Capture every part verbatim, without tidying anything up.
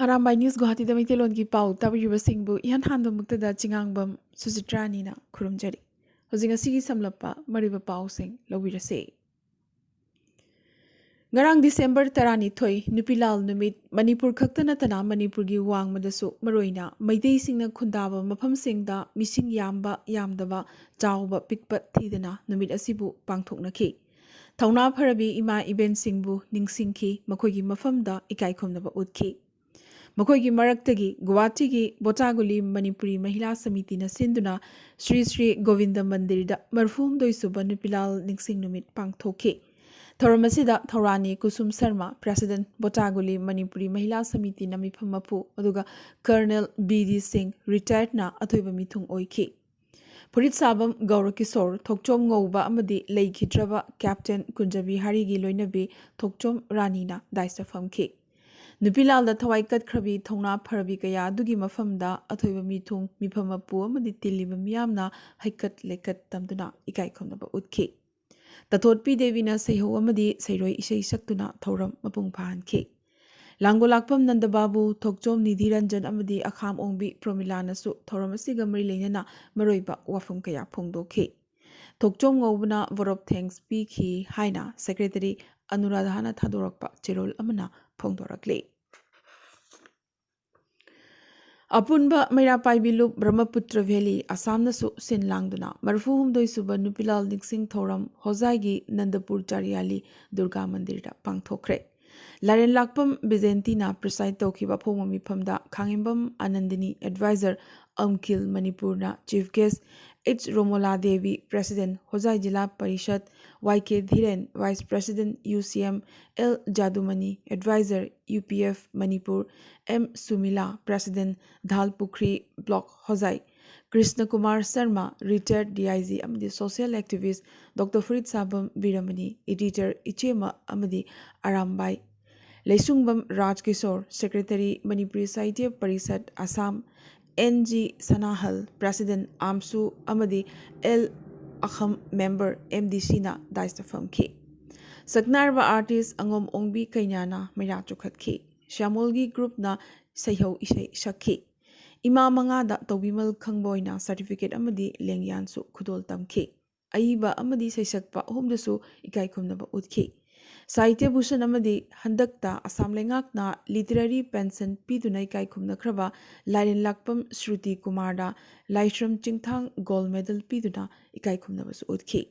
Arambai news ꯒꯨꯋꯥꯍꯥꯇꯤꯗ ꯃꯩꯇꯩꯂꯣꯟꯒꯤ ꯄꯥꯎ ꯇꯥꯕꯤꯔꯤꯕꯁꯤꯡꯕꯨ ꯏꯍꯥꯟ ꯍꯥꯟꯕꯃꯛꯇꯗ ꯆꯤꯉꯥꯡꯕꯝ ꯁꯨꯆꯤꯇ꯭ꯔꯥꯅꯤꯅ ꯈꯨꯔꯨꯝꯖꯔꯤ꯫ ꯍꯧꯖꯤꯛ ꯉꯁꯤꯒꯤ ꯁꯝꯂꯞꯄ ꯃꯔꯨꯑꯣꯏꯕ ꯄꯥꯎꯁꯤꯡ ꯂꯧꯕꯤꯔꯁꯦ꯫ ꯉꯔꯥꯡ ꯗꯤꯁꯦꯝꯕꯔ ꯇꯔꯥꯅꯤꯊꯣꯏ ꯅꯨꯄꯤꯂꯥꯜ ꯅꯨꯃꯤꯠ ꯃꯅꯤꯄꯨꯔ ꯈꯛꯇ ꯅꯠꯇꯅ ꯃꯅꯤꯄꯨꯔꯒꯤ ꯋꯥꯡꯃꯗꯁꯨ ꯃꯔꯨꯑꯣꯏꯅ ꯃꯩꯇꯩꯁꯤꯡꯅ ꯈꯨꯟꯗꯥꯕ ꯃꯐꯝꯁꯤꯡꯗ ꯃꯤꯁꯤꯡ ꯌꯥꯝꯕ ꯌꯥꯝꯗꯕ, ꯆꯥꯎꯕ ꯄꯤꯛꯄ ꯊꯤꯗꯅ ꯅꯨꯃꯤꯠ ꯑꯁꯤꯕꯨ ꯄꯥꯡꯊꯣꯛꯅꯈꯤ꯫ ꯊꯧꯅꯥ ꯐꯔꯕꯤ ꯏꯃꯥ ꯏꯕꯦꯟꯁꯤꯡꯕꯨ ꯅꯤꯡꯁꯤꯡꯈꯤ, ꯃꯈꯣꯏꯒꯤ ꯃꯐꯝꯗ ꯏꯀꯥꯏ ꯈꯨꯝꯅꯕ ꯎꯠꯈꯤ꯫ ꯃꯈꯣꯏꯒꯤ ꯃꯔꯛꯇꯒꯤ ꯒꯨꯋꯥꯍꯥꯇꯤꯒꯤ ꯕꯣꯇꯥꯒꯨꯂꯤ ꯃꯅꯤꯄꯨꯔꯤ ꯃꯍꯤꯂꯥ ꯁꯃꯤꯇꯤꯅ ꯁꯤꯟꯗꯨꯅ ꯁ꯭ꯔꯤ ꯁ꯭ꯔꯤ ꯒꯣꯕꯤꯟꯗ ꯃꯟꯗꯤꯔꯗ ꯃꯔꯤꯐꯨꯍꯨꯝꯗꯣꯏ ꯁꯨꯕ ꯅꯨꯄꯤꯂꯥꯜ ꯅꯤꯡꯁꯤꯡ ꯅꯨꯃꯤꯠ ꯄꯥꯡꯊꯣꯛꯈꯤ꯫ ꯊꯧꯔꯝ ꯑꯁꯤꯗ ꯊꯧꯔꯥꯅꯤ ꯀꯨꯁꯨꯝ ꯁꯔꯃ, ꯄ꯭ꯔꯦꯁꯤꯗꯦꯟꯠ ꯕꯣꯇꯥꯒꯨꯂꯤ ꯃꯅꯤꯄꯨꯔꯤ ꯃꯍꯤꯂꯥ ꯁꯃꯤꯇꯤꯅ ꯃꯤꯐꯝ ꯃꯄꯨ, ꯑꯗꯨꯒ ꯀꯔꯅꯦꯜ ꯕꯤ ꯗꯤ ꯁꯤꯡ, ꯔꯤꯇꯥꯌꯔꯠꯅ ꯑꯊꯣꯏꯕ ꯃꯤꯊꯨꯡ ꯑꯣꯏꯈꯤ꯫ ꯐꯨꯔꯤꯠ ꯁꯥꯕꯝ ꯒꯧꯔ ꯀꯤꯁꯣꯔ, ꯊꯣꯛꯆꯣꯝ ꯉꯧꯕ ꯑꯃꯗꯤ ꯂꯩꯈꯤꯗ꯭ꯔꯕ ꯀꯦꯞꯇꯦꯟ ꯀꯨꯟꯖꯕꯤꯍꯥꯔꯤꯒꯤ ꯂꯣꯏꯅꯕꯤ ꯊꯣꯛꯆꯣꯝ ꯔꯥꯅꯤꯅ ꯗꯥꯏꯁꯇ ꯐꯝꯈꯤ꯫ ꯅꯨꯄꯤꯂꯥꯜꯗ ꯊꯋꯥꯏ ꯀꯠꯈ꯭ꯔꯕꯤ ꯊꯧꯅꯥ ꯐꯔꯕꯤ ꯀꯌꯥ ꯑꯗꯨꯒꯤ ꯃꯐꯝꯗ ꯑꯊꯣꯏꯕ ꯃꯤꯊꯨꯡ, ꯃꯤꯐꯝ ꯃꯄꯨ ꯑꯃꯗꯤ ꯇꯤꯜꯂꯤꯕ ꯃꯤꯌꯥꯝꯅ ꯍꯩꯀꯠ ꯂꯩꯀꯠ ꯇꯝꯗꯨꯅ ꯏꯀꯥꯏ ꯈꯨꯝꯅꯕ ꯎꯠꯈꯤ꯫ ꯇꯊꯣꯠꯄꯤ ꯗꯦꯕꯤꯅ ꯁꯩꯍꯧ ꯑꯃꯗꯤ ꯁꯩꯔꯣꯏ ꯏꯁꯩ ꯁꯛꯇꯨꯅ ꯊꯧꯔꯝ ꯃꯄꯨꯡ ꯐꯥꯍꯟꯈꯤ꯫ ꯂꯥꯡꯒꯣꯜꯂꯥꯛꯄꯝ ꯅꯟꯗꯕꯥꯕꯨ, ꯊꯣꯛꯆꯣꯝ ꯅꯤꯙꯤꯔꯟꯖꯟ ꯑꯃꯗꯤ ꯑꯈꯥꯝ ꯑꯣꯡꯕꯤ ꯄ꯭ꯔꯣꯃꯤꯂꯥꯅꯁꯨ ꯊꯧꯔꯝ ꯑꯁꯤꯒ ꯃꯔꯤ ꯂꯩꯅꯅ ꯃꯔꯨꯑꯣꯏꯕ ꯋꯥꯐꯝ ꯀꯌꯥ ꯐꯣꯡꯗꯣꯛꯈꯤ꯫ ꯊꯣꯛꯆꯣꯝ ꯉꯧꯕꯅ vote of thanks ꯄꯤꯈꯤ ꯍꯥꯏꯅ ꯁꯦꯀ꯭ꯔꯦꯇꯔꯤ ꯑꯅꯨꯔꯥꯙꯥꯅ ꯊꯥꯗꯣꯔꯛꯄ ꯆꯦꯔꯣꯜ ꯑꯃꯅ ꯐꯣꯡꯗꯣꯔꯛꯂꯤ꯫ ꯑꯄꯨꯟꯕ ꯃꯩꯔꯥ ꯄꯥꯏꯕꯤ ꯂꯨꯞ ꯕ꯭ꯔꯍꯃꯄꯨꯇ꯭ꯔ ꯚꯦꯂꯤ ꯑꯁꯥꯝꯅꯁꯨ ꯁꯤꯟ ꯂꯥꯡꯗꯨꯅ ꯃꯔꯤꯐꯨꯍꯨꯝꯗꯣꯏ ꯁꯨꯕ ꯅꯨꯄꯤꯂꯥꯜ ꯅꯤꯡꯁꯤꯡ ꯊꯧꯔꯝ ꯍꯣꯖꯥꯏꯒꯤ ꯅꯟꯗꯄꯨꯔ ꯆꯥꯔꯤꯌꯥꯂꯤ ꯗꯨꯔꯒꯥ ꯃꯟꯗꯤꯔꯗ ꯄꯥꯡꯊꯣꯛꯈ꯭ꯔꯦ꯫ ꯂꯥꯏꯔꯦꯟ ꯂꯥꯛꯄꯝ ꯕꯤꯖꯦꯟꯇꯤꯅ preside ꯇꯧꯈꯤꯕ ꯑꯐꯣꯡꯕ ꯃꯤꯐꯝꯗ ꯈꯥꯉꯦꯝꯕꯝ ꯑꯅꯟꯗꯅꯤ, advisor, ꯑꯝꯈꯤꯜ ꯃꯅꯤꯄꯨꯔꯅ chief guest, H Romola Devi, president, Hojai Zila Parishad, Y K Dhiren, vice president, U C M, L Jadumani, advisor, U P F Manipur, M Sumila, president, Dhalpukhri block Hojai, Krishna Kumar Sharma, retired D I G ꯑꯃꯗꯤ social activist, doctor Phurit Sabam Birmani, editor Ichema ꯑꯃꯗꯤ Arambai, Leishungbam Raj Kishore, secretary, Manipuri Sahitya Parishad Assam, N G Sanahal, president, ꯑꯥꯝꯁꯨ, ꯑꯃꯗꯤ L Akham, member, M ꯗꯤ ꯁꯤꯅ ꯗꯥꯏꯁꯇ ꯐꯝꯈꯤ꯫ ꯁꯛꯅꯥꯏꯔꯕ artist ꯑꯉꯣꯝ ꯑꯣꯡꯕꯤ ꯀꯩꯅꯥꯅ ꯃꯩꯔꯥ ꯆꯨꯈꯠꯈꯤ꯫ ꯁ꯭ꯌꯥꯃꯣꯜꯒꯤ ꯒ꯭ꯔꯨꯞꯅ ꯁꯩꯍꯧ ꯏꯁꯩ ꯁꯛꯈꯤ꯫ ꯏꯃꯥ ꯃꯉꯥꯗ ꯇꯧꯕꯤꯃꯜ ꯈꯪꯕ ꯑꯣꯏꯅ ꯁꯥꯔꯇꯤꯐꯤꯀꯦꯠ ꯑꯃꯗꯤ ꯂꯦꯡꯌꯥꯟꯁꯨ ꯈꯨꯗꯣꯜ ꯇꯝꯈꯤ꯫ ꯑꯏꯕ ꯑꯃꯗꯤ ꯁꯩꯁꯛꯄ ꯑꯍꯨꯝꯗꯁꯨ ꯏꯀꯥꯏ ꯈꯨꯝꯅꯕ ꯎꯠꯈꯤ꯫ ꯁꯥꯍꯤꯇ꯭ꯌ ꯚꯨꯁꯟ ꯑꯃꯗꯤ ꯍꯟꯗꯛꯇ ꯑꯁꯥꯝ ꯂꯩꯉꯥꯛꯅ ꯂꯤꯇꯔꯦꯔꯤ ꯄꯦꯟꯁꯟ ꯄꯤꯗꯨꯅ ꯏꯀꯥꯏ ꯈꯨꯝꯅꯈ꯭ꯔꯕ ꯂꯥꯏꯔꯦꯟ ꯂꯥꯛꯄꯝ ꯁ꯭ꯔꯨꯇꯤ ꯀꯨꯃꯥꯔꯗ ꯂꯥꯏꯁ꯭ꯔꯝ ꯆꯤꯡꯊꯥꯡ ꯒꯣꯜ ꯃꯦꯗꯜ ꯄꯤꯗꯨꯅ ꯏꯀꯥꯏ ꯈꯨꯝꯅꯕꯁꯨ ꯎꯠꯈꯤ꯫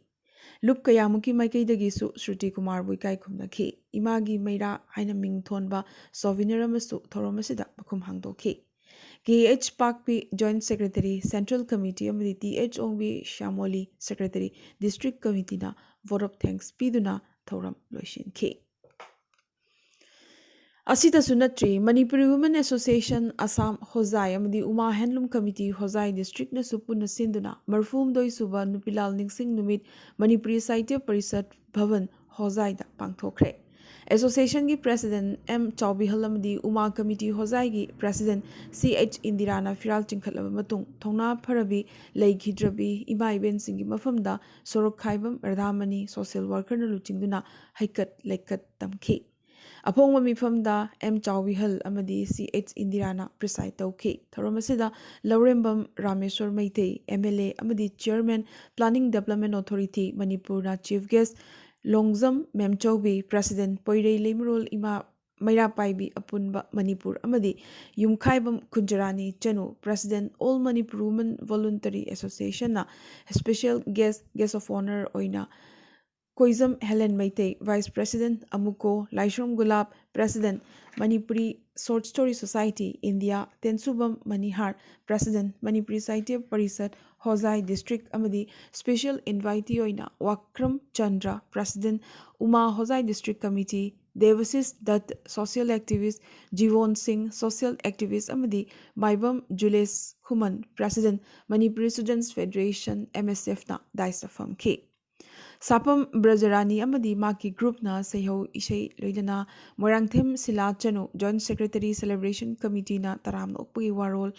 ꯂꯨꯞ ꯀꯌꯥꯃꯨꯛꯀꯤ ꯃꯥꯏꯀꯩꯗꯒꯤꯁꯨ ꯁ꯭ꯔꯨꯇꯤ ꯀꯨꯃꯥꯔꯕꯨ ꯏꯀꯥꯏ ꯈꯨꯝꯅꯈꯤ꯫ ꯏꯃꯥꯒꯤ ꯃꯩꯔꯥ ꯍꯥꯏꯅ ꯃꯤꯡ ꯊꯣꯟꯕ ꯁꯣꯚꯤꯅꯤꯔ ꯑꯃꯁꯨ ꯊꯧꯔꯝ ꯑꯁꯤꯗ ꯃꯈꯨꯝ ꯍꯥꯡꯗꯣꯛꯈꯤ꯫ K H Pakpi, joint secretary, central committee, ꯑꯃꯗꯤ T H Ongbi, Shyamoli, secretary, district ꯀꯃꯤꯇꯤꯅ vote of thanks ꯄꯤꯗꯨꯅ ꯊꯧꯔꯝ ꯂꯣꯏꯁꯤꯟꯈꯤ꯫ ꯑꯁꯤꯇꯁꯨ ꯅꯠꯇ꯭ꯔꯤ, ꯃꯅꯤꯄꯨꯔꯤ ꯋꯨꯃꯦꯟ ꯑꯦꯁꯣꯁꯤꯌꯦꯁꯟ ꯑꯁꯥꯝ ꯍꯣꯖꯥꯏ ꯑꯃꯗꯤ ꯎꯃꯥ ꯍꯦꯟꯂꯨꯝ ꯀꯃꯤꯇꯤ ꯍꯣꯖꯥꯏ ꯗꯤꯁꯇ꯭ꯔꯤꯛꯅꯁꯨ ꯄꯨꯟꯅ ꯁꯤꯟꯗꯨꯅ ꯃꯔꯤꯐꯨꯍꯨꯝꯗꯣꯏ ꯁꯨꯕ ꯅꯨꯄꯤꯂꯥꯜ ꯅꯤꯡꯁꯤꯡ ꯅꯨꯃꯤꯠ ꯃꯅꯤꯄꯨꯔꯤ ꯁꯥꯍꯤꯇ꯭ꯌ ꯄꯔꯤꯁꯠ ꯚꯕꯟ ꯍꯣꯖꯥꯏꯗ ꯄꯥꯡꯊꯣꯛꯈ꯭ꯔꯦ꯫ ꯑꯦꯁꯣꯁꯤꯌꯦꯁꯟꯒꯤ ꯄ꯭ꯔꯦꯁꯤꯗꯦꯟꯠ ꯑꯦꯝ ꯆꯥꯎꯕꯤꯍꯜ ꯑꯃꯗꯤ ꯎꯃꯥ ꯀꯃꯤꯇꯤ ꯍꯣꯖꯥꯏꯒꯤ ꯄ꯭ꯔꯦꯁꯤꯗꯦꯟꯠ ꯁꯤ ꯑꯩꯆ ꯏꯟꯗꯤꯔꯥꯅ ꯐꯤꯔꯥꯜ ꯆꯤꯡꯈꯠꯂꯕ ꯃꯇꯨꯡ ꯊꯧꯅꯥ ꯐꯔꯕꯤ ꯂꯩꯈꯤꯗ꯭ꯔꯕꯤ ꯏꯃꯥ ꯏꯕꯦꯟꯁꯤꯡꯒꯤ ꯃꯐꯝꯗ ꯁꯣꯔꯣꯛꯈꯥꯏꯕꯝ ꯔꯙꯥꯃꯅꯤ ꯁꯣꯁꯤꯌꯦꯜ ꯋꯥꯔꯀꯔꯅ ꯂꯨꯆꯤꯡꯗꯨꯅ ꯍꯩꯀꯠ ꯂꯩꯀꯠ ꯇꯝꯈꯤ꯫ ꯑꯐꯣꯡꯕ ꯃꯤꯐꯝꯗ ꯑꯦꯝ ꯆꯥꯎꯕꯤꯍꯜ ꯑꯃꯗꯤ ꯁꯤ ꯑꯩꯆ ꯏꯟꯗꯤꯔꯥꯅ ꯄ꯭ꯔꯤꯁꯥꯏꯗ ꯇꯧꯈꯤ꯫ ꯊꯧꯔꯝ ꯑꯁꯤꯗ Laurembam Rameshwar Meitei, M L A ꯑꯃꯗꯤ ꯆꯤꯌꯔꯃꯦꯟ, ꯄ꯭ꯂꯥꯅꯤꯡ ꯗꯦꯕꯂꯞꯃꯦꯟ ꯑꯣꯊꯣꯔꯤꯇꯤ ꯃꯅꯤꯄꯨꯔꯅ chief guest, Longjam Memchoubi, president Poirei Leimarol Ima Meirapaibi Apunba Manipur ꯑꯃꯗꯤ Yumkhaibam Kunjarani Chanu, president all Manipur women voluntary ꯑꯦꯁꯣꯁꯤꯌꯦꯁꯟꯅ special guest, guest of honour ꯑꯣꯏꯅ Koijam Helen Meitei, vice president ꯑꯃꯨꯀꯣ Laishram Gulap, president Manipuri short story society India Tensubam Manihar, president Manipuri Sahitya Parishad Hojai district ꯑꯃꯗꯤ ꯁ꯭ꯄꯦꯁꯤꯌꯦꯜ ꯏꯟꯚꯥꯏꯇꯤ ꯑꯣꯏꯅ ꯋꯥꯀ꯭ꯔꯝ Chandra, president Uma Hojai district committee, Debasish Dutta, social activist Jiban Singh, social activist ꯑꯃꯗꯤ Maibam Julesh Khuman, president Manipuri students federation, M S ꯑꯦꯐꯅ ꯗꯥꯏꯁꯇ ꯐꯝꯈꯤ꯫ ꯁꯥꯄꯝ ꯕ꯭ꯔꯖꯔꯥꯅꯤ ꯑꯃꯗꯤ ꯃꯍꯥꯛꯀꯤ ꯒ꯭ꯔꯨꯞꯅ ꯁꯩꯍꯧ ꯏꯁꯩ ꯂꯣꯏꯅꯅ Moirangthem Sila Chanu, joint secretary, celebration ꯀꯃꯤꯇꯤꯅ ꯇꯔꯥꯝꯅ ꯑꯣꯛꯄꯒꯤ ꯋꯥꯔꯣꯜ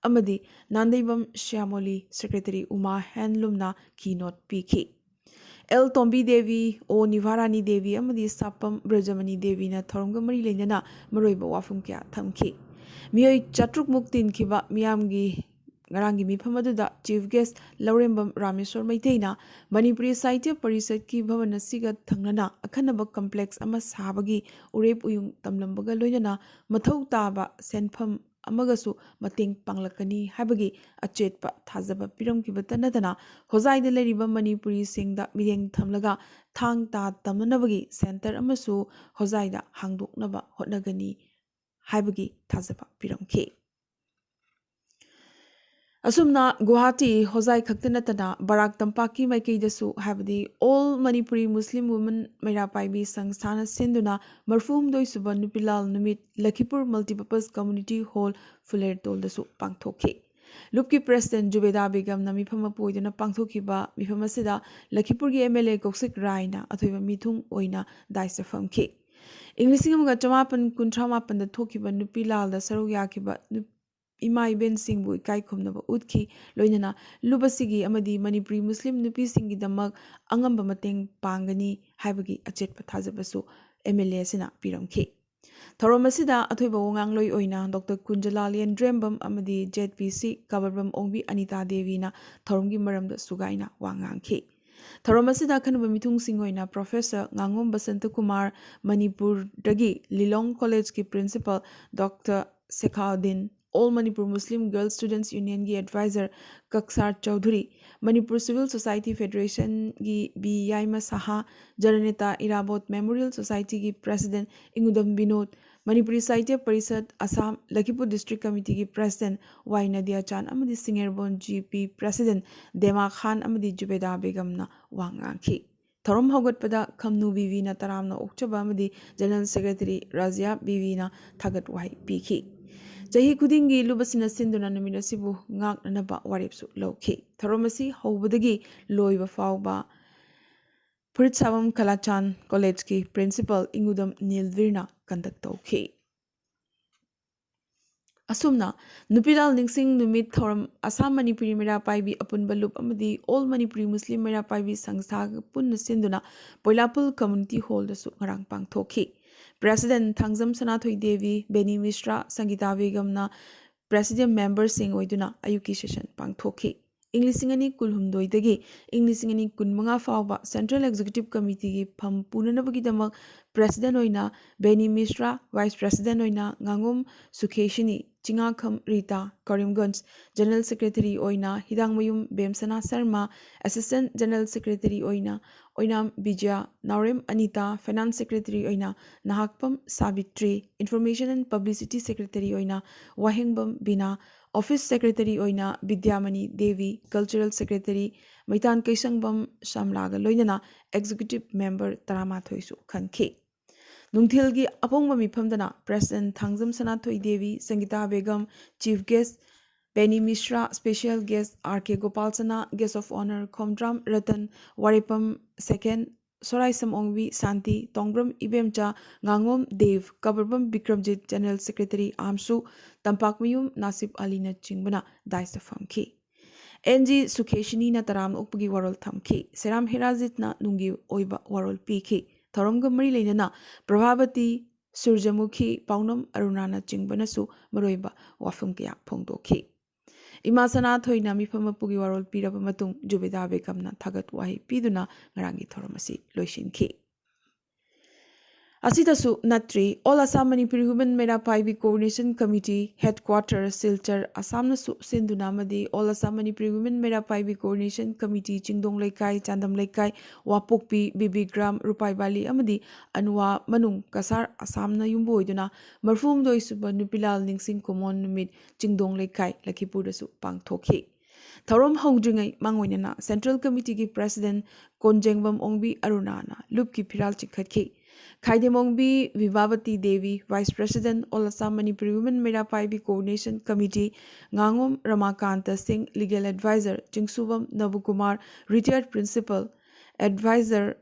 ꯑꯃꯗꯤ ꯅꯥꯟꯗꯩꯕꯝ ꯁ꯭ꯌꯥꯃꯣꯂꯤ, ꯁꯦꯀ꯭ꯔꯦꯇꯔꯤ ꯎꯃꯥ ꯍꯦꯟꯂꯨꯝꯅ ꯀꯤ ꯅꯣꯠ ꯄꯤꯈꯤ꯫ ꯑꯦꯜ ꯇꯣꯝꯕꯤ ꯗꯦꯕꯤ, ꯑꯣ ꯅꯤꯚꯥꯔꯥꯅꯤ ꯗꯦꯕꯤ ꯑꯃꯗꯤ ꯁꯥꯄꯝ ꯕ꯭ꯔꯖꯃꯅꯤ ꯗꯦꯕꯤꯅ ꯊꯧꯔꯝꯒ ꯃꯔꯤ ꯂꯩꯅꯅ ꯃꯔꯨꯑꯣꯏꯕ ꯋꯥꯐꯝ ꯀꯌꯥ ꯊꯝꯈꯤ꯫ ꯃꯤꯑꯣꯏ ꯆꯥꯇ꯭ꯔꯨꯛ ꯃꯨꯛ ꯇꯤꯟꯈꯤꯕ ꯃꯤꯌꯥꯝꯒꯤ ꯉꯔꯥꯡꯒꯤ ꯃꯤꯐꯝ ꯑꯗꯨꯗ Chief Guest ꯂꯧꯔꯦꯝꯕꯝ ꯔꯥꯃꯦꯁꯣꯔ ꯃꯩꯇꯩꯅ ꯃꯅꯤꯄꯨꯔꯤ ꯁꯥꯍꯤꯇ꯭ꯌ ꯄꯔꯤꯁꯠꯀꯤ ꯚꯕꯟ ꯑꯁꯤꯒ ꯊꯪꯅꯅ ꯑꯈꯟꯅꯕ complex ꯑꯃ ꯁꯥꯕꯒꯤ ꯎꯔꯦꯞ ꯎꯌꯨꯡ ꯇꯝꯂꯝꯕꯒ ꯂꯣꯏꯅꯅ ꯃꯊꯧ ꯇꯥꯕ ꯁꯦꯟꯐꯝ ꯑꯃꯒꯁꯨ ꯃꯇꯦꯡ ꯄꯥꯡꯂꯛꯀꯅꯤ ꯍꯥꯏꯕꯒꯤ ꯑꯆꯦꯠꯄ ꯊꯥꯖꯕ ꯄꯤꯔꯝꯈꯤꯕꯇ ꯅꯠꯇꯅ ꯍꯣꯖꯥꯏꯗ ꯂꯩꯔꯤꯕ ꯃꯅꯤꯄꯨꯔꯤꯁꯤꯡꯗ ꯃꯤꯠꯌꯦꯡ ꯊꯝꯂꯒ ꯊꯥꯡ ꯇꯥ ꯇꯝꯅꯅꯕꯒꯤ center ꯑꯃꯁꯨ ꯍꯣꯖꯥꯏꯗ ꯍꯥꯡꯗꯣꯛꯅꯕ ꯍꯣꯠꯅꯒꯅꯤ ꯍꯥꯏꯕꯒꯤ ꯊꯥꯖꯕ ꯄꯤꯔꯝꯈꯤ꯫ ꯑꯁꯨꯝꯅ ꯒꯨꯋꯥꯍꯥꯇꯤ, ꯍꯣꯖꯥꯏ ꯈꯛꯇ ꯅꯠꯇꯅ ꯕꯔꯥꯛ ꯇꯝꯄꯥꯛꯀꯤ ꯃꯥꯏꯀꯩꯗꯁꯨ, ꯍꯥꯏꯕꯗꯤ All Manipuri Muslim Women ꯃꯩꯔꯥ ꯄꯥꯏꯕꯤ ꯁꯪꯁꯊꯥꯅ ꯁꯤꯟꯗꯨꯅ ꯃꯔꯤꯐꯨ ꯍꯨꯝꯗꯣꯏ ꯁꯨꯕ ꯅꯨꯄꯤꯂꯥꯜ ꯅꯨꯃꯤꯠ ꯂꯈꯤꯄꯨꯔ Multipurpose Community Hall ꯐꯨꯂꯦꯔꯇꯣꯜꯗꯁꯨ ꯄꯥꯡꯊꯣꯛꯈꯤ꯫ ꯂꯨꯞꯀꯤ President ꯖꯨꯕꯦꯗꯥ ꯕꯦꯒꯝꯅ ꯃꯤꯐꯝ ꯃꯄꯨ ꯑꯣꯏꯗꯨꯅ ꯄꯥꯡꯊꯣꯛꯈꯤꯕ ꯃꯤꯐꯝ ꯑꯁꯤꯗ ꯂꯈꯤꯄꯨꯔꯒꯤ MLA ꯀꯧꯁꯤꯛ ꯔꯥꯏꯅ ꯑꯊꯣꯏꯕ ꯃꯤꯊꯨꯡ ꯑꯣꯏꯅ dais ꯐꯝꯈꯤ꯫ ꯏꯪ ꯂꯤꯁꯤꯡ ꯑꯃꯒ ꯆꯃꯥꯄꯟ ꯀꯨꯟꯊ꯭ꯔꯥ ꯃꯥꯄꯟꯗ ꯊꯣꯛꯈꯤꯕ ꯅꯨꯄꯤ ꯂꯥꯜꯗ ꯁꯔꯨꯛ ꯌꯥꯈꯤꯕ ꯅꯨ-, ꯏꯃꯥ ꯏꯕꯦꯟꯁꯤꯡꯕꯨ ꯏꯀꯥꯏ ꯈꯨꯝꯅꯕ ꯎꯠꯈꯤ꯫ ꯂꯣꯏꯅꯅ ꯂꯨꯞ ꯑꯁꯤꯒꯤ ꯑꯃꯗꯤ ꯃꯅꯤꯄꯨꯔꯤ ꯃꯨꯁꯂꯤꯝ ꯅꯨꯄꯤꯁꯤꯡꯒꯤꯗꯃꯛ ꯑꯉꯝꯕ ꯃꯇꯦꯡ ꯄꯥꯡꯒꯅꯤ ꯍꯥꯏꯕꯒꯤ ꯑꯆꯦꯠꯄ ꯊꯥꯖꯕꯁꯨ MLA ꯑꯁꯤꯅ ꯄꯤꯔꯝꯈꯤ꯫ ꯊꯧꯔꯝ ꯑꯁꯤꯗ ꯑꯊꯣꯏꯕ ꯋꯥꯉꯥꯡꯂꯣꯏ ꯑꯣꯏꯅ Doctor ꯀꯨꯟꯖꯂꯥꯜ ꯌꯦꯟꯗ꯭ꯔꯦꯝꯕꯝ ꯑꯃꯗꯤ ZPC ꯀꯕꯔꯕꯝ ꯑꯣꯡꯕꯤ ꯑꯅꯤꯇꯥ ꯗꯦꯕꯤꯅ ꯊꯧꯔꯝꯒꯤ ꯃꯔꯝꯗ ꯁꯨꯒꯥꯏꯅ ꯋꯥ ꯉꯥꯡꯈꯤ꯫ ꯊꯧꯔꯝ ꯑꯁꯤꯗ ꯑꯈꯟꯅꯕ ꯃꯤꯊꯨꯡꯁꯤꯡ ꯑꯣꯏꯅ Professor ꯉꯥꯉꯣꯝ ꯕꯁꯟꯇ ꯀꯨꯃꯥꯔ, ꯃꯅꯤꯄꯨꯔꯗꯒꯤ ꯂꯤꯂꯣꯡ College ꯀꯤ Principal Doctor Sekhaudin, All Manipur Muslim Girls Students Union ꯒꯤ Advisor Kaksar Chowdhury, Manipur Civil Society Federation ꯒꯤ ꯕꯤ ꯌꯥꯏꯃ ꯁꯍꯥ, ꯖꯅꯅꯦꯇꯥ ꯏꯔꯥꯕꯣꯠ Memorial Society ꯒꯤ President ꯏꯉꯨꯗꯝ Vinod, Manipuri Sahitya Parishad Assam ꯂꯈꯤꯄꯨꯔ District Committee ꯒꯤ President ꯋꯥꯏ ꯅꯗꯤꯌꯥꯆꯥꯟ ꯑꯃꯗꯤ ꯁꯤꯡꯉꯦꯔꯕꯣꯟ ꯖꯤ ꯄꯤ President ꯗꯦꯃꯥ ꯈꯥꯟ ꯑꯃꯗꯤ ꯖꯨꯕꯦꯗꯥ ꯕꯦꯒꯝꯅ ꯋꯥ ꯉꯥꯡꯈꯤ꯫ ꯊꯧꯔꯝ ꯍꯧꯒꯠꯄꯗ ꯈꯝꯅꯨ ꯕꯤꯕꯤꯅ ꯇꯔꯥꯝꯅ ꯑꯣꯛꯆꯕ ꯑꯃꯗꯤ General Secretary ꯔꯥꯖꯤꯌꯥ ꯕꯤꯕꯤꯅ ꯊꯥꯒꯠ ꯋꯥꯍꯩ ꯄꯤꯈꯤ꯫ ꯆꯍꯤ ꯈꯨꯗꯤꯡꯒꯤ ꯂꯨꯞ ꯑꯁꯤꯅ ꯁꯤꯟꯗꯨꯅ ꯅꯨꯃꯤꯠ ꯑꯁꯤꯕꯨ ꯉꯥꯛꯅꯅꯕ ꯋꯥꯔꯦꯞꯁꯨ ꯂꯧꯈꯤ꯫ ꯊꯧꯔꯝ ꯑꯁꯤ ꯍꯧꯕꯗꯒꯤ ꯂꯣꯏꯕ ꯐꯥꯎꯕ ꯐꯨꯔꯤꯠ ꯁꯥꯐꯝ ꯈꯂꯥꯆꯥꯟ College ꯀꯤ Principal ꯏꯉꯨꯗꯝ ꯅꯤꯜꯚꯤꯔꯅ conduct ꯇꯧꯈꯤ꯫ ꯑꯁꯨꯝꯅ ꯅꯨꯄꯤꯂꯥꯜ ꯅꯤꯡꯁꯤꯡ ꯅꯨꯃꯤꯠ ꯊꯧꯔꯝ ꯑꯁꯥꯝ ꯃꯅꯤꯄꯨꯔꯤ ꯃꯩꯔꯥ ꯄꯥꯏꯕꯤ ꯑꯄꯨꯟꯕ ꯂꯨꯞ ꯑꯃꯗꯤ ꯑꯣꯜ ꯃꯅꯤꯄꯨꯔꯤ ꯃꯨꯁꯂꯤꯝ ꯃꯩꯔꯥ ꯄꯥꯏꯕꯤ ꯁꯪꯁꯊꯥꯒ ꯄꯨꯟꯅ ꯁꯤꯟꯗꯨꯅ ꯄꯣꯏꯂꯥꯄꯨꯜ ꯀꯝꯃ꯭ꯌꯨꯅꯤꯇꯤ ꯍꯣꯜꯗꯁꯨ ꯉꯔꯥꯡ ꯄꯥꯡꯊꯣꯛꯈꯤ꯫ ꯄ꯭ꯔꯦꯁꯤꯗꯦꯟ ꯊꯥꯡꯖꯝ ꯁꯅꯥꯊꯣꯏ ꯗꯦꯕꯤ, ꯕꯦꯅꯤ ꯃꯤꯁ꯭ꯔꯥ, ꯁꯪꯒꯤꯇꯥ ꯕꯦꯒꯝꯅ ꯄ꯭ꯔꯦꯁꯤꯗꯦꯟ ꯃꯦꯝꯕꯔꯁꯤꯡ ꯑꯣꯏꯗꯨꯅ ꯑꯌꯨꯛꯀꯤ ꯁꯦꯁꯟ ꯄꯥꯡꯊꯣꯛꯈꯤ꯫ ꯏꯪ ꯂꯤꯁꯤꯡ ꯑꯅꯤ ꯀꯨꯟꯍꯨꯝꯗꯣꯏꯗꯒꯤ ꯏꯪ ꯂꯤꯁꯤꯡ ꯑꯅꯤ ꯀꯨꯟꯃꯉꯥ ꯐꯥꯎꯕ ꯁꯦꯟꯇ꯭ꯔꯦꯜ ꯑꯦꯛꯖꯤꯀ꯭ꯌꯨꯇꯤꯕ ꯀꯃꯤꯇꯤꯒꯤ ꯐꯝ ꯄꯨꯅꯅꯕꯒꯤꯗꯃꯛ ꯄ꯭ꯔꯦꯁꯤꯗꯦꯟ ꯑꯣꯏꯅ ꯕꯦꯅꯤ ꯃꯤꯁ꯭ꯔꯥ, ꯚꯥꯏꯁ ꯄ꯭ꯔꯦꯁꯤꯗꯦꯟ ꯑꯣꯏꯅ ꯉꯥꯉꯣꯝ ꯁꯨꯈꯦꯁꯤꯅꯤ, ꯆꯤꯉꯥꯈꯝ ꯔꯤꯇꯥ, ꯀꯔꯤꯝꯒꯟꯖ, ꯖꯦꯅꯔꯦꯜ ꯁꯦꯀ꯭ꯔꯦꯇꯔꯤ ꯑꯣꯏꯅ Heidangmayum Bemsana Sharma, assistant general secretary ꯑꯣꯏꯅ ꯑꯣꯏꯅꯥꯝ ꯕꯤꯖꯌ, ꯅꯥꯎꯔꯦꯝ ꯑꯅꯤꯇꯥ, ꯐꯥꯏꯅꯥꯟꯁ ꯁꯦꯀ꯭ꯔꯦꯇꯔꯤ ꯑꯣꯏꯅ Nahakpam Sabitri, information and publicity secretary ꯑꯣꯏꯅ ꯋꯥꯍꯦꯡꯕꯝ ꯕꯤꯅꯥ, ꯑꯣꯐꯤꯁ ꯁꯦꯀ꯭ꯔꯦꯇꯔꯤ ꯑꯣꯏꯅ ꯕꯤꯗ꯭ꯌꯥꯃꯅꯤ ꯗꯦꯕꯤ, ꯀꯜꯆꯔꯦꯜ ꯁꯦꯀ꯭ꯔꯦꯇꯔꯤ ꯃꯩꯇꯥꯟ ꯀꯩꯁꯪꯕꯝ ꯁꯝꯂꯥꯒ ꯂꯣꯏꯅꯅ ꯑꯦꯛꯖꯤꯀ꯭ꯌꯨꯇꯤꯕ ꯃꯦꯝꯕꯔ ꯇꯔꯥꯃꯥꯊꯣꯏꯁꯨ ꯈꯟꯈꯤ꯫ ꯅꯨꯡꯊꯤꯜꯒꯤ ꯑꯄꯣꯡꯕ ꯃꯤꯐꯝꯗꯅ president Thangjam Sanathoi Devi, Sangita Begum, chief guest Beni Mishra, special guest R K Gopal Sana, guest of honour Khomdram Ratan, Warepam Seken, Soraisam Ongbi Shanti, Tongbram Ibemcha, ꯉꯥꯉꯣꯝ ꯗꯦꯕ, ꯀꯕꯔꯕꯝ ꯕꯤꯀ꯭ꯔꯝꯖꯤꯠ, ꯖꯦꯅꯔꯦꯜ ꯁꯦꯀ꯭ꯔꯦꯇꯔꯤ ꯑꯥꯝꯁꯨ, ꯇꯝꯄꯥꯛꯃꯌꯨꯝ ꯅꯥꯁꯤꯞ ꯑꯂꯤꯅꯆꯤꯡꯕꯅ ꯗꯥꯏꯁꯇ ꯐꯝꯈꯤ꯫ ꯑꯦꯟ ꯖꯤ ꯁꯨꯈꯦꯁꯤꯅꯤꯅ ꯇꯔꯥꯝꯅ ꯑꯣꯛꯄꯒꯤ ꯋꯥꯔꯣꯜ ꯊꯝꯈꯤ꯫ ꯁꯦꯔꯥꯝ ꯍꯦꯔꯥꯖꯤꯠꯅ ꯅꯨꯡꯒꯤ ꯑꯣꯏꯕ ꯋꯥꯔꯣꯜ ꯄꯤꯈꯤ꯫ ꯊꯧꯔꯝꯒ ꯃꯔꯤ ꯂꯩꯅꯅ ꯄ꯭ꯔꯚꯥꯕꯇꯤ, ꯁꯨꯔꯖꯃꯨꯈꯤ, ꯄꯥꯎꯅꯝ ꯑꯔꯨꯅꯥꯅꯆꯤꯡꯕꯅꯁꯨ ꯃꯔꯨꯑꯣꯏꯕ ꯋꯥꯐꯝ ꯀꯌꯥ ꯐꯣꯡꯗꯣꯛꯈꯤ꯫ ꯏꯃꯥ ꯁꯅꯥꯊꯣꯏꯅ ꯃꯤꯐꯝ ꯃꯄꯨꯒꯤ ꯋꯥꯔꯣꯜ ꯄꯤꯔꯕ ꯃꯇꯨꯡ ꯖꯨꯕꯦꯗꯥ ꯕꯦꯒꯝꯅ ꯊꯥꯒꯠ ꯋꯥꯍꯩ ꯄꯤꯗꯨꯅ ꯉꯔꯥꯡꯒꯤ ꯊꯧꯔꯝ ꯑꯁꯤ ꯂꯣꯏꯁꯤꯟꯈꯤ꯫ ꯑꯁꯤꯗꯁꯨ ꯅꯠꯇ꯭ꯔꯤ, all Assam Manipuri women Meira Paibi coordination committee headquarter Silchar ꯑꯁꯥꯝꯅꯁꯨ ꯁꯤꯟꯗꯨꯅ ꯑꯃꯗꯤ all Assam Manipuri women Meira Paibi coordination committee Chingdong Leikai, Chandam ꯂꯩꯀꯥꯏ, ꯋꯥꯄꯣꯛꯄꯤ, ꯕꯤꯕꯤ ꯒ꯭ꯔꯥꯝ, ꯔꯨꯄꯥꯏꯕꯥꯂꯤ ꯑꯃꯗꯤ ꯑꯟꯋꯥ ꯃꯅꯨꯡ ꯀꯁꯥꯔ ꯑꯁꯥꯝꯅ ꯌꯨꯝꯕꯨ ꯑꯣꯏꯗꯨꯅ ꯃꯔꯤꯐꯨꯍꯨꯝꯗꯣꯏ ꯁꯨꯕ ꯅꯨꯄꯤꯂꯥꯜ ꯅꯤꯡꯁꯤꯡ ꯀꯨꯃꯣꯟ ꯅꯨꯃꯤꯠ ꯆꯤꯡꯗꯣꯡ ꯂꯩꯀꯥꯏ, ꯂꯈꯤꯄꯨꯔꯗꯁꯨ ꯄꯥꯡꯊꯣꯛꯈꯤ꯫ ꯊꯧꯔꯝ ꯍꯧꯗ꯭ꯔꯤꯉꯩ ꯃꯥꯡꯑꯣꯏꯅꯅ ꯁꯦꯟꯇ꯭ꯔꯦꯜ ꯀꯃꯤꯇꯤꯒꯤ ꯄ꯭ꯔꯦꯁꯤꯗꯦꯟ ꯀꯣꯟꯖꯦꯡꯕꯝ ꯑꯣꯡꯕꯤ ꯑꯔꯨꯅꯥꯅ ꯂꯨꯞꯀꯤ ꯐꯤꯔꯥꯜ ꯆꯤꯡꯈꯠꯈꯤ꯫ Khaidem Ongbi Bibhabati Devi, vice president, all Assam Manipuri women Meira Paibi coordination committee, ꯉꯥꯉꯣꯝ Ramakanta Singh, legal adviser, Chingsubam Nabakumar, retired principal adviser,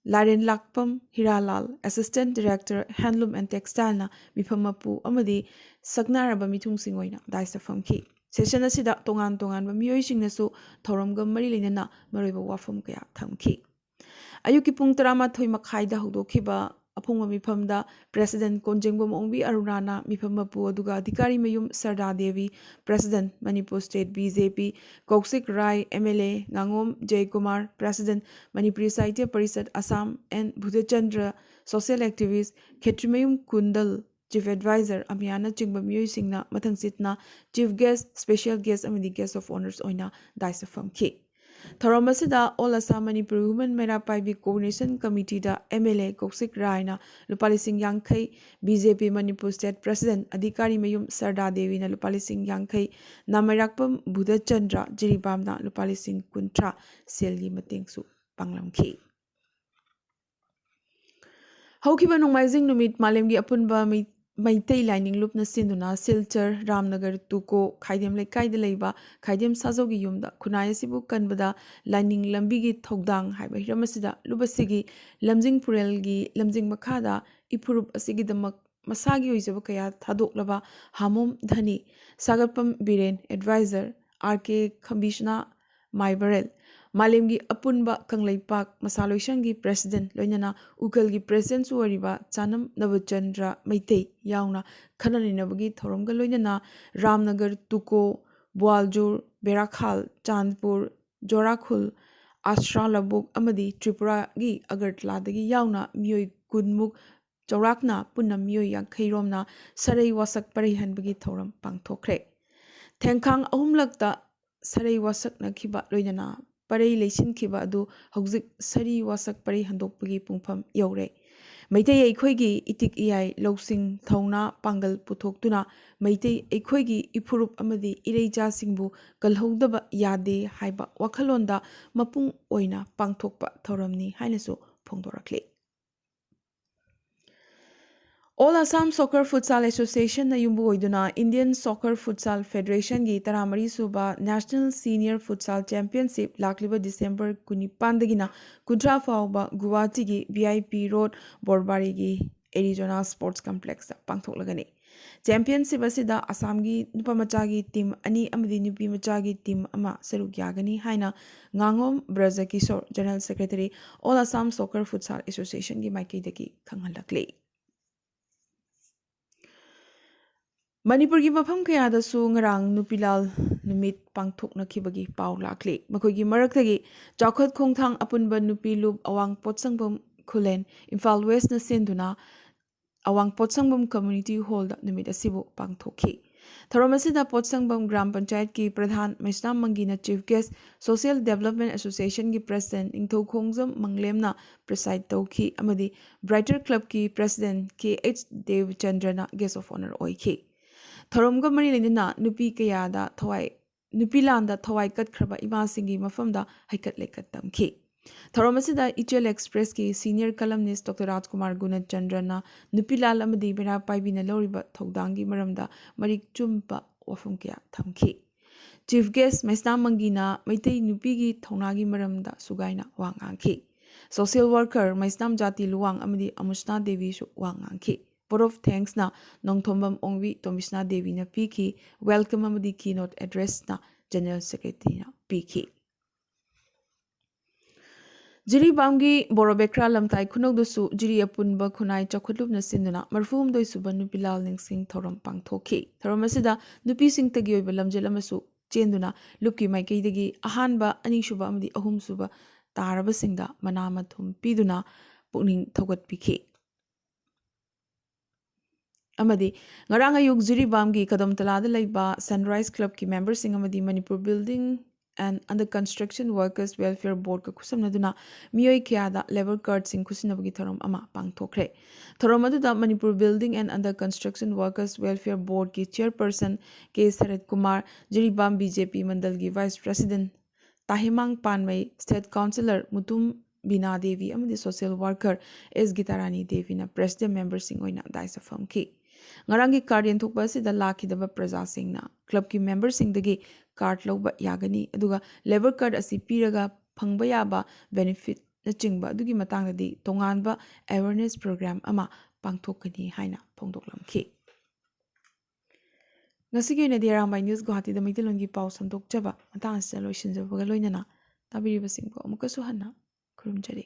Lairenlakpam Hiralal, Assistant Director Handloom and Textileꯅ ꯃꯤꯐꯝ ꯃꯄꯨ ꯑꯃꯗꯤ ꯁꯛꯅꯥꯏꯔꯕ ꯃꯤꯊꯨꯡꯁꯤꯡ ꯑꯣꯏꯅ ꯗꯥꯏꯁꯇ ꯐꯝꯈꯤ꯫ ꯁꯦꯁꯟ ꯑꯁꯤꯗ ꯇꯣꯉꯥꯟ ꯇꯣꯉꯥꯟꯕ ꯃꯤꯑꯣꯏꯁꯤꯡꯅꯁꯨ ꯊꯧꯔꯝꯒ ꯃꯔꯤ ꯂꯩꯅꯅ ꯃꯔꯨꯑꯣꯏꯕ ꯋꯥꯐꯝ ꯀꯌꯥ ꯊꯝꯈꯤ꯫ ꯑꯌꯨꯛꯀꯤ ꯄꯨꯡ ꯇꯔꯥꯃꯥꯊꯣꯏ ꯃꯈꯥꯏꯗ ꯍꯧꯗꯣꯛꯈꯤꯕ ꯑꯐꯣꯡꯕ ꯃꯤꯐꯝꯗ President ꯀꯣꯟꯖꯦꯡꯕꯝ ꯑꯣꯡꯕꯤ ꯑꯔꯨꯅꯥꯅ ꯃꯤꯐꯝ ꯃꯄꯨ, ꯑꯗꯨꯒ ꯑꯙꯤꯀꯥꯔꯤ ꯃꯌꯨꯝ ꯁꯔꯗꯥ Devi, President Manipur State B J P, ꯀꯧꯁꯤꯛ Rai, M L A ꯉꯥꯉꯣꯝ ꯖꯌꯀꯨꯃꯥꯔ, President Manipuri Sahitya Parishad Assam, N Bhudachandra, social activist, Khetrimayum ꯀꯨꯟꯗꯜ, Chief Advisor ꯑꯃꯤꯌꯥꯅꯆꯤꯡꯕ ꯃꯤꯑꯣꯏꯁꯤꯡꯅ ꯃꯊꯪꯁꯤꯠꯅ Chief Guest, Special Guest ꯑꯃꯗꯤ Guest of Honours ꯑꯣꯏꯅ ꯗꯥꯏꯁꯇ ꯐꯝꯈꯤ꯫ ꯊꯧꯔꯝ ꯑꯁꯤꯗ All Assam Manipuri Women ꯃꯩꯔꯥ ꯄꯥꯏꯕꯤ Coordination Committeeꯗ M L A ꯀꯧꯁꯤꯛ ꯔꯥꯏꯅ ꯂꯨꯄꯥ ꯂꯤꯁꯤꯡ ꯌꯥꯡꯈꯩ, B J P Manipur State President ꯑꯙꯤꯀꯥꯔꯤ ꯃꯌꯨꯝ ꯁꯔꯗꯥ ꯗꯦꯋꯤꯅ ꯂꯨꯄꯥ ꯂꯤꯁꯤꯡ ꯌꯥꯡꯈꯩ, ꯅꯥꯃꯩꯔꯥꯛꯄꯝ ꯕꯨꯙꯆꯟꯗ꯭ꯔ ꯖꯤꯔꯤꯕꯥꯝꯅ ꯂꯨꯄꯥ ꯂꯤꯁꯤꯡ ꯀꯨꯟꯊ꯭ꯔꯥ ꯁꯦꯜꯒꯤ ꯃꯇꯦꯡꯁꯨ ꯄꯥꯡꯂꯝꯈꯤ꯫ ꯍꯧꯈꯤꯕ ꯅꯣꯡꯃꯥꯏꯖꯤꯡ ꯅꯨꯃꯤꯠ ꯃꯥꯂꯦꯝꯒꯤ ꯑꯄꯨꯟꯕ ꯃꯩ-, ꯃꯩꯇꯩ ꯂꯥꯏꯅꯤꯡ ꯂꯨꯞꯅ ꯁꯤꯟꯗꯨꯅ ꯁꯤꯜꯆꯔ, ꯔꯥꯝꯅꯒꯔ, ꯇꯨꯀꯣ, ꯈꯥꯏꯗꯦꯝ ꯂꯩꯀꯥꯏꯗ ꯂꯩꯕ ꯈꯥꯏꯗꯦꯝ ꯁꯥꯖꯧꯒꯤ ꯌꯨꯝꯗ ꯈꯨꯟꯅꯥꯏ ꯑꯁꯤꯕꯨ ꯀꯟꯕꯗ ꯂꯥꯏꯅꯤꯡ ꯂꯝꯕꯤꯒꯤ ꯊꯧꯗꯥꯡ ꯍꯥꯏꯕ ꯍꯤꯔꯝ ꯑꯁꯤꯗ ꯂꯨꯞ ꯑꯁꯤꯒꯤ ꯂꯝꯖꯤꯡ ꯄꯨꯔꯦꯜꯒꯤ ꯂꯝꯖꯤꯡ ꯃꯈꯥꯗ ꯏꯐꯨꯔꯨꯞ ꯑꯁꯤꯒꯤꯗꯃꯛ ꯃꯁꯥꯒꯤ ꯑꯣꯏꯖꯕ ꯀꯌꯥ ꯊꯥꯗꯣꯛꯂꯕ ꯍꯥꯃꯣꯝ ꯙꯅꯤ, ꯁꯥꯒꯠꯄꯝ ꯕꯤꯔꯦꯟ, Advisor R K ꯈꯝꯕꯤꯁꯅꯥ ꯃꯥꯏꯕꯔꯦꯜ, ꯃꯥꯂꯦꯝꯒꯤ ꯑꯄꯨꯟꯕ ꯀꯪꯂꯩꯄꯥꯛ ꯃꯁꯥ ꯂꯣꯏꯁꯪꯒꯤ President ꯂꯣꯏꯅꯅ ꯎꯀꯜꯒꯤ Presidentꯁꯨ ꯑꯣꯏꯔꯤꯕ ꯆꯥꯅꯝ ꯅꯕꯆꯟꯗ꯭ꯔ ꯃꯩꯇꯩ ꯌꯥꯎꯅ ꯈꯟꯅ ꯅꯩꯅꯕꯒꯤ ꯊꯧꯔꯝꯒ ꯂꯣꯏꯅꯅ ꯔꯥꯝꯅꯒꯔ, ꯇꯨꯀꯣ, ꯕ꯭ꯋꯥꯜꯖꯨꯔ, ꯕꯦꯔꯥꯈꯥꯜ, ꯆꯥꯟꯗꯄꯨꯔ, ꯖꯣꯔꯥꯈꯨꯜ, ꯑꯁ꯭ꯔꯥ ꯂꯕꯨꯛ ꯑꯃꯗꯤ ꯇ꯭ꯔꯤꯄꯨꯔꯥꯒꯤ ꯑꯒꯔꯇꯂꯥꯗꯒꯤ ꯌꯥꯎꯅ ꯃꯤꯑꯣꯏ ꯀꯨꯟꯃꯨꯛ ꯆꯥꯎꯔꯥꯛꯅ ꯄꯨꯟꯅ ꯃꯤꯑꯣꯏ ꯌꯥꯡꯈꯩ ꯔꯣꯝꯅ ꯁꯔꯩ ꯋꯥꯁꯛ ꯄꯔꯩ ꯍꯟꯕꯒꯤ ꯊꯧꯔꯝ ꯄꯥꯡꯊꯣꯛꯈ꯭ꯔꯦ꯫ ꯊꯦꯡꯈꯥꯡ ꯑꯍꯨꯝꯂꯛꯇ ꯁꯔꯩ ꯋꯥꯁꯛꯅꯈꯤꯕ ꯂꯣꯏꯅꯅ ꯄꯔꯩ ꯂꯩꯁꯤꯟꯈꯤꯕ ꯑꯗꯨ ꯍꯧꯖꯤꯛ ꯁꯔꯤ ꯋꯥꯁꯛ ꯄꯔꯩ ꯍꯟꯗꯣꯛꯄꯒꯤ ꯄꯨꯡꯐꯝ ꯌꯧꯔꯦ꯫ ꯃꯩꯇꯩ ꯑꯩꯈꯣꯏꯒꯤ ꯏꯇꯤꯛ ꯏꯌꯥꯏ, ꯂꯧꯁꯤꯡ, ꯊꯧꯅꯥ, ꯄꯥꯡꯒꯜ ꯄꯨꯊꯣꯛꯇꯨꯅ ꯃꯩꯇꯩ ꯑꯩꯈꯣꯏꯒꯤ ꯏꯐꯨꯔꯨꯞ ꯑꯃꯗꯤ ꯏꯔꯩꯆꯥꯁꯤꯡꯕꯨ ꯀꯜꯍꯧꯗꯕ ꯌꯥꯗꯦ ꯍꯥꯏꯕ ꯋꯥꯈꯜꯂꯣꯟꯗ ꯃꯄꯨꯡ ꯑꯣꯏꯅ ꯄꯥꯡꯊꯣꯛꯄ ꯊꯧꯔꯝꯅꯤ ꯍꯥꯏꯅꯁꯨ ꯐꯣꯡꯗꯣꯔꯛꯂꯤ꯫ All Assam Soccer Futsal Association ꯅ ꯌꯨꯝꯕꯨ ꯑꯣꯏꯗꯨꯅ Indian Soccer Futsal Federation ꯒꯤ ꯇꯔꯥꯃꯔꯤ ꯁꯨꯕ National Senior Futsal Championship ꯂꯥꯛꯂꯤꯕ December ꯀꯨꯟꯅꯤꯄꯥꯟꯗꯒꯤꯅ ꯀꯨꯟꯊ꯭ꯔꯥ ꯐꯥꯎꯕ ꯒꯨꯋꯥꯍꯥꯇꯤꯒꯤ V I P Road ꯕꯣꯔꯕꯥꯔꯤꯒꯤ Arizona Sports Complex ꯇ ꯄꯥꯡꯊꯣꯛꯂꯒꯅꯤ꯫ Championship ꯑꯁꯤꯗ ꯑꯁꯥꯝꯒꯤ ꯅꯨꯄꯥ ꯃꯆꯥꯒꯤ team ꯑꯅꯤ ꯑꯃꯗꯤ ꯅꯨꯄꯤ ꯃꯆꯥꯒꯤ team ꯑꯃ ꯁꯔꯨꯛ ꯌꯥꯒꯅꯤ ꯍꯥꯏꯅ ꯉꯥꯉꯣꯝ ꯕ꯭ꯔꯖꯀꯤꯁꯣꯔ, General Secretary, All Assam Soccer Futsal Association ꯒꯤ ꯃꯥꯏꯀꯩꯗꯒꯤ ꯈꯪꯍꯜꯂꯛꯂꯤ꯫ ꯃꯅꯤꯄꯨꯔꯒꯤ ꯃꯐꯝ ꯀꯌꯥꯗꯁꯨ ꯉꯔꯥꯡ ꯅꯨꯄꯤ ꯂꯥꯜ ꯅꯨꯃꯤꯠ ꯄꯥꯡꯊꯣꯛꯅꯈꯤꯕꯒꯤ ꯄꯥꯎ ꯂꯥꯛꯂꯤ꯫ ꯃꯈꯣꯏꯒꯤ ꯃꯔꯛꯇꯒꯤ ꯆꯥꯎꯈꯠ ꯈꯣꯡꯊꯥꯡ ꯑꯄꯨꯟꯕ ꯅꯨꯄꯤ ꯂꯨꯞ ꯑꯋꯥꯡ ꯄꯣꯠꯁꯪꯕꯝ ꯈꯨꯂꯦꯟ, ꯏꯝꯐꯥꯜ West ꯅ ꯁꯤꯟꯗꯨꯅ ꯑꯋꯥꯡ ꯄꯣꯠꯁꯪꯕꯝ Community Hall ꯗ ꯅꯨꯃꯤꯠ ꯑꯁꯤꯕꯨ ꯄꯥꯡꯊꯣꯛꯈꯤ꯫ ꯊꯧꯔꯝ ꯑꯁꯤꯗ ꯄꯣꯠꯁꯪꯕꯝ ꯒ꯭ꯔꯥꯝ ꯄꯟꯆꯥꯌꯠꯀꯤ ꯄ꯭ꯔꯙꯥꯟ ꯃꯩꯁꯅꯥꯝ ꯃꯪꯒꯤꯅ chief guest, Social Development Association ꯒꯤ president ꯅꯤꯡꯊꯧꯈꯣꯡꯖꯝ ꯃꯪꯂꯦꯝꯅ preside ꯇꯧꯈꯤ ꯑꯃꯗꯤ Brighter Club ꯀꯤ president K H ꯗꯦꯕꯆꯟꯗ꯭ꯔꯅ guest of honour ꯑꯣꯏꯈꯤ꯫ ꯊꯧꯔꯝꯒ ꯃꯔꯤ ꯂꯩꯅꯅ ꯅꯨꯄꯤ ꯀꯌꯥꯗ ꯊꯋꯥꯏ, ꯅꯨꯄꯤ ꯂꯥꯟꯗ ꯊꯋꯥꯏ ꯀꯠꯈ꯭ꯔꯕ ꯏꯃꯥꯁꯤꯡꯒꯤ ꯃꯐꯝꯗ ꯍꯩꯀꯠ ꯂꯩꯀꯠ ꯇꯝꯈꯤ꯫ ꯊꯧꯔꯝ ꯑꯁꯤꯗ ꯏꯆꯦꯜ Express ꯀꯤ senior columnist Doctor ꯔꯥꯖꯀꯨꯃꯥꯔ ꯒꯨꯅꯆꯟꯗ꯭ꯔꯅ ꯅꯨꯄꯤ ꯂꯥꯜ ꯑꯃꯗꯤ ꯃꯩꯔꯥ ꯄꯥꯏꯕꯤꯅ ꯂꯧꯔꯤꯕ ꯊꯧꯗꯥꯡꯒꯤ ꯃꯔꯝꯗ ꯃꯔꯤꯛ ꯆꯨꯝꯕ ꯋꯥꯐꯝ ꯀꯌꯥ ꯊꯝꯈꯤ꯫ Chief guest ꯃꯩꯁꯅꯥꯝ ꯃꯪꯒꯤꯅ ꯃꯩꯇꯩ ꯅꯨꯄꯤꯒꯤ ꯊꯧꯅꯥꯒꯤ ꯃꯔꯝꯗ ꯁꯨꯒꯥꯏꯅ ꯋꯥ ꯉꯥꯡꯈꯤ꯫ Social worker ꯃꯩꯁꯅꯥꯝ ꯖꯥꯇꯤ ꯂꯨꯋꯥꯡ ꯑꯃꯗꯤ ꯑꯃꯨꯁꯅꯥ ꯗꯦꯕꯤꯁꯨ ꯋꯥ ꯉꯥꯡꯈꯤ꯫ Vote of thanks ꯅ ꯅꯣꯡꯊꯣꯝꯕꯝ ꯑꯣꯡꯕꯤ ꯇꯣꯃꯤꯁꯅꯥ ꯗꯦꯕꯤꯅ ꯄꯤꯈꯤ꯫ Welcome ꯑꯃꯗꯤ keynote address ꯅ General Secretary ꯅ ꯄꯤꯈꯤ꯫ ꯖꯤꯔꯤꯕꯥꯝꯒꯤ ꯕꯣꯔꯣꯕꯦꯈ꯭ꯔꯥ ꯂꯝꯇꯥꯏ ꯈꯨꯅꯧꯗꯁꯨ ꯖꯤꯔꯤ ꯑꯄꯨꯟꯕ ꯈꯨꯟꯅꯥꯏ ꯆꯥꯎꯈꯠꯂꯨꯞꯅ ꯁꯤꯟꯗꯨꯅ ꯃꯔꯤꯐꯨꯍꯨꯝꯗꯣꯏ ꯁꯨꯕ ꯅꯨꯄꯤ ꯂꯥꯜ ꯅꯤꯡꯁꯤꯡ ꯊꯧꯔꯝ ꯄꯥꯡꯊꯣꯛꯈꯤ꯫ ꯊꯧꯔꯝ ꯑꯁꯤꯗ ꯅꯨꯄꯤꯁꯤꯡꯇꯒꯤ ꯑꯣꯏꯕ ꯂꯝꯖꯦꯜ ꯑꯃꯁꯨ ꯆꯦꯟꯗꯨꯅ ꯂꯨꯞꯀꯤ ꯃꯥꯏꯀꯩꯗꯒꯤ ꯑꯍꯥꯟꯕ, ꯑꯅꯤꯁꯨꯕ ꯑꯃꯗꯤ ꯑꯍꯨꯝꯁꯨꯕ ꯇꯥꯔꯕꯁꯤꯡꯗ ꯃꯅꯥ ꯃꯊꯨꯝ ꯄꯤꯗꯨꯅ ꯄꯨꯛꯅꯤꯡ ꯊꯧꯒꯠꯄꯤꯈꯤ꯫ ꯑꯃꯗꯤ ꯉꯔꯥꯡ ꯑꯌꯨꯛ ꯖꯤꯔꯤꯕꯥꯝꯒꯤ ꯀꯗꯝꯇꯂꯥꯗ ꯂꯩꯕ Sunrise Club ꯀꯤ member ꯁꯤꯡ ꯑꯃꯗꯤ Manipur Building and Under Construction Workers Welfare Board ꯀ ꯈꯨꯠꯁꯝꯅꯗꯨꯅ ꯃꯤꯑꯣꯏ ꯀꯌꯥꯗ labour card ꯁꯤꯡ ꯈꯨꯠꯁꯤꯟꯅꯕꯒꯤ ꯊꯧꯔꯝ ꯑꯃ ꯄꯥꯡꯊꯣꯛꯈ꯭ꯔꯦ꯫ ꯊꯧꯔꯝ ꯑꯗꯨꯗ Manipur Building and Under Construction Workers Welfare Board ꯀꯤ chairperson ꯀꯦ ꯁꯔꯠ Kumar, Jiribam B J P ꯃꯟꯗꯜꯒꯤ vice president ꯇꯥꯍꯦꯃꯥꯡ ꯄꯥꯟꯃꯩ, state councillor Mutum ꯕꯤꯅꯥ ꯗꯦꯕꯤ ꯑꯃꯗꯤ social worker ꯑꯦꯁ ꯒꯤꯇꯥꯔꯥꯅꯤ ꯗꯦꯕꯤꯅ president memberꯁꯤꯡ ꯑꯣꯏꯅ dais ꯐꯝꯈꯤ꯫ ꯉꯔꯥꯡꯒꯤ card ꯌꯦꯟꯊꯣꯛꯄ ꯑꯁꯤꯗ ꯂꯥꯛꯈꯤꯗꯕ ꯄ꯭ꯔꯖꯥꯁꯤꯡꯅ clubꯀꯤ memberꯁꯤꯡꯗꯒꯤ card ꯂꯧꯕ ꯌꯥꯒꯅꯤ, ꯑꯗꯨꯒ labour card ꯑꯁꯤ ꯄꯤꯔꯒ ꯐꯪꯕ ꯌꯥꯕ benefitꯅꯆꯤꯡꯕ ꯑꯗꯨꯒꯤ ꯃꯇꯥꯡꯗꯗꯤ ꯇꯣꯉꯥꯟꯕ awareness program ꯑꯃ ꯄꯥꯡꯊꯣꯛꯀꯅꯤ ꯍꯥꯏꯅ ꯐꯣꯡꯗꯣꯛꯂꯝꯈꯤ꯫ ꯉꯁꯤꯒꯤ ꯑꯣꯏꯅꯗꯤ ꯑꯔꯥꯝꯕꯥꯏ news ꯒꯨꯋꯥꯍꯥꯇꯤꯗ ꯃꯩꯇꯩꯂꯣꯟꯒꯤ ꯄꯥꯎ ꯁꯟꯗꯣꯛꯆꯕ ꯃꯇꯥꯡ ꯑꯁꯤꯗ ꯂꯣꯏꯁꯤꯟꯖꯕꯒ ꯂꯣꯏꯅꯅ ꯇꯥꯕꯤꯔꯤꯕꯁꯤꯡꯕꯨ ꯑꯃꯨꯛꯀꯁꯨ ꯍꯟꯅ ꯈꯨꯔꯨꯝꯖꯔꯤ꯫